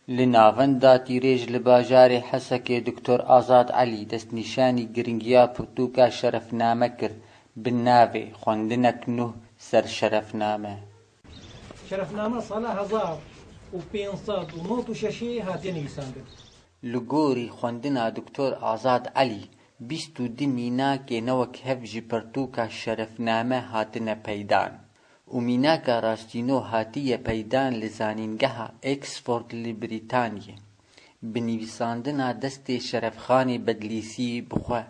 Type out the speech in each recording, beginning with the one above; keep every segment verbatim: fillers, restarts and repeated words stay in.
Li navenda tîrêj li bajarê Hesekê Doktor Azad Elî destnîşanî giringiya pirtûka Şerefname kir bi navê Xwendinek Nuh ser Şerefname. Şerefname sala hezar û pênc sed û nod û şeşê hatiye nivîsandin. Li gorî xwendina Doktor Azad Elî, bîst û du mînakê ne wek hev ji pirtûka Şerefname hatine peydan û mînaka rastîno hatiye peydan li Zanîngeha Oxford li Brîtaniyê, bi nivîsandina destê Şerefxanê Bedlîsî bi xwe.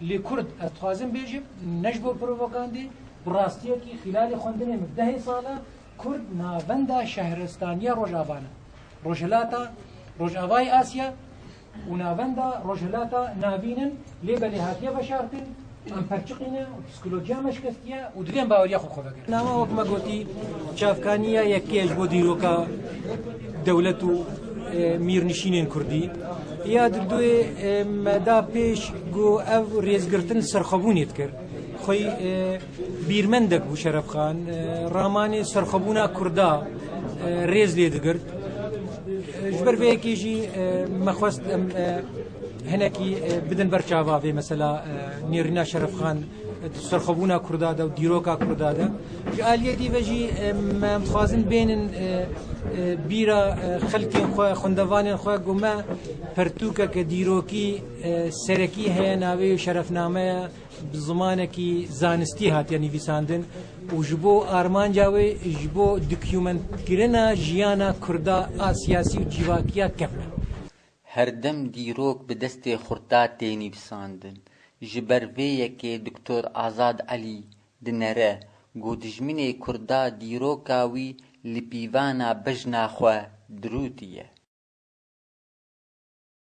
Lê Kurd, ez dixwazim bêjim, ne ji bo provokandê, bi rastiyekî xîlalê xwendinê min dehê sal e, Kurd navenda şehristaniya Rojava ne. Rojhilata, Rojavayê Asya û navenda Rojhilata Navîn in, lê belê hatiye veşartin, em perçiqî ne û psîkolojiya me şikestiye û divê em baweriya xwe bi xwe vegerin. Nama wek me gotî, çavkaniya yekê ji bo dîroka dewlet û, e, mîrnişînên Kurdî. Ya di duyê, e, me da pêş ku ev rêzgirtin serxwebûnê dikir. Xwey, e, bîrmendek bû Şerefxan, e, ramanê serxwebûna Kurda, e, rêz lê digirt. E, ji ber vê yekê jî, e, me xwest em, e, hinekî, e, bidin ber çava vê mesela, e, nêrîna Şerefxan, e, di serxwebûna Kurda de û dîroka Kurda de. Ji aliyê dî ve jî, e, me em dixwazin bênin, e, e, bîra, e, xelkên xwe, xwendevanên xwe ku me pertûkeke dîrokî, e, serekî heye, navê wê Şerefname ye, bi zimanekî zanistî hatiye nivîsandin û ji bo armanca wê, ji bo dokumentkirina jiyana Kurda a siyasî û cîvakiya kevn e. Her dem dîrok bi destê Xurda tê nivîsandin. Ji ber vê yekê Doktor Azad Elî dinere ku dijminê Kurda dîroka wî li pîvana bejna xwe dirûtiye.